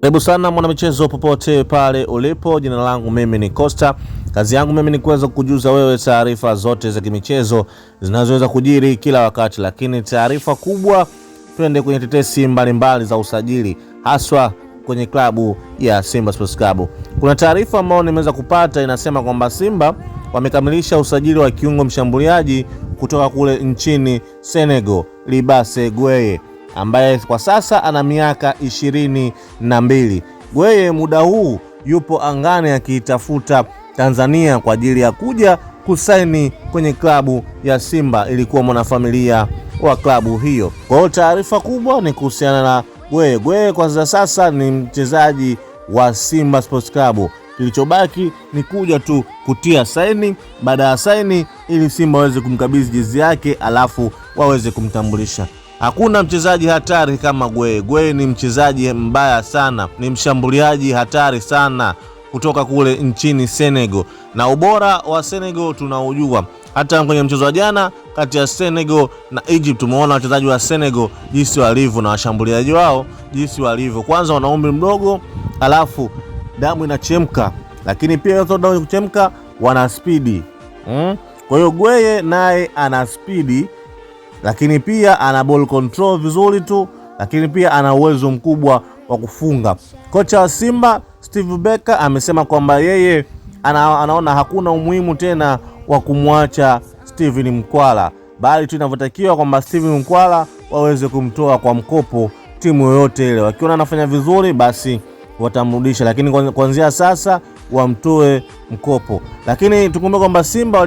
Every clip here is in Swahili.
Karibu sana mwanamichezo, popote pale ulipo. Jina langu mimi ni Costa. Kazi yangu mimi ni kuweza kukujuza wewe taarifa zote za kimichezo zinazoweza kujiri kila wakati, lakini taarifa kubwa, twende kwenye tetesi mbalimbali za usajili, haswa kwenye klabu ya Simba Sports Club. Kuna taarifa ambayo nimeweza kupata inasema kwamba Simba wamekamilisha usajili wa kiungo mshambuliaji kutoka kule nchini Senegal, Libasse Gueye ambaye kwa sasa ana miaka 22. Gueye muda huu yupo angani akiitafuta Tanzania kwa ajili ya kuja kusaini kwenye klabu ya Simba ili kuwa mwanafamilia wa klabu hiyo. Kwa hiyo taarifa kubwa ni kuhusiana na Gueye. Gueye kwa sasa ni mchezaji wa Simba Sports Club. Kilichobaki ni kuja tu kutia saini, baada ya saini ili Simba waweze kumkabidhi jezi yake, alafu waweze kumtambulisha. Hakuna mchezaji hatari kama Gueye. Gueye ni mchezaji mbaya sana, ni mshambuliaji hatari sana kutoka kule nchini Senegal, na ubora wa Senegal tunaujua. Hata kwenye mchezo wa jana kati ya Senegal na Egypt tumeona wachezaji wa Senegal jinsi walivyo na washambuliaji wao jinsi walivyo. Kwanza wana umri mdogo, alafu damu inachemka, lakini pia damu kuchemka, wana spidi. Kwa hiyo Gueye naye ana spidi, lakini pia ana ball control vizuri tu, lakini pia ana uwezo mkubwa wa kufunga. Kocha wa Simba Steve Barker amesema kwamba yeye anaona hakuna umuhimu tena wa kumwacha Steven Mkwala, bali tu inavyotakiwa kwamba Steven Mkwala waweze kumtoa kwa mkopo timu yoyote ile, wakiona anafanya vizuri basi watamrudisha, lakini kuanzia sasa wamtoe mkopo. Lakini tukumbuke kwamba Simba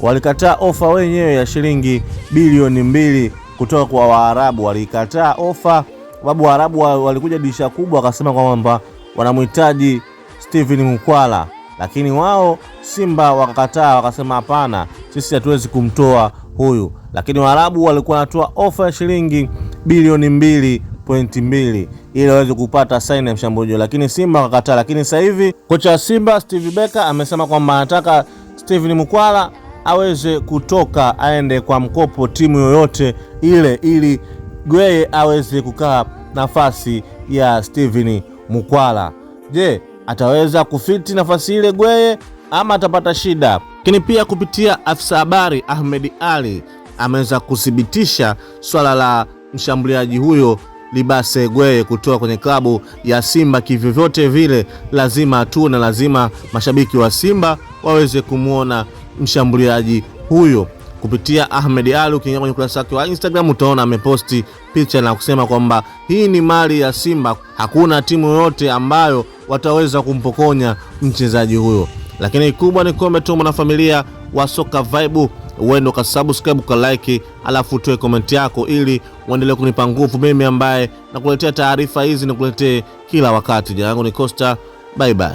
walikataa ofa wenyewe ya shilingi bilioni 2 kutoka kwa Waarabu. Walikataa ofa sababu Waarabu walikuja dirisha kubwa wakasema kwamba wanamhitaji Steven Mkwala, lakini wao Simba wakakataa, wakasema hapana, sisi hatuwezi kumtoa huyu. Lakini Waarabu walikuwa wanatoa ofa ya shilingi bilioni 2.2 ili waweze kupata saini ya mshambuliaji, lakini Simba wakakataa. Lakini sasa hivi kocha wa Simba Steve Barker amesema kwamba anataka Steven Mkwala aweze kutoka aende kwa mkopo timu yoyote ile, ili Gueye aweze kukaa nafasi ya Steven Mkwala. Je, ataweza kufiti nafasi ile Gueye ama atapata shida? Lakini pia kupitia afisa habari Ahmed Ali ameweza kuthibitisha swala la mshambuliaji huyo Libasse Gueye kutoka kwenye klabu ya Simba. Kivyovyote vile lazima tu na lazima mashabiki wa Simba waweze kumwona mshambuliaji huyo kupitia Ahmed Ali. Ukiingia kwenye ukurasa wake wa Instagram utaona ameposti picha na kusema kwamba hii ni mali ya Simba, hakuna timu yoyote ambayo wataweza kumpokonya mchezaji huyo. Lakini kubwa ni kuombe tu mwanafamilia wa Soka Vibe, uende ukasubscribe, ukalike, alafu utoe comment yako ili uendelee kunipa nguvu mimi ambaye nakuletea taarifa hizi, nikuletee kila wakati. Jina langu ni Costa, bye bye.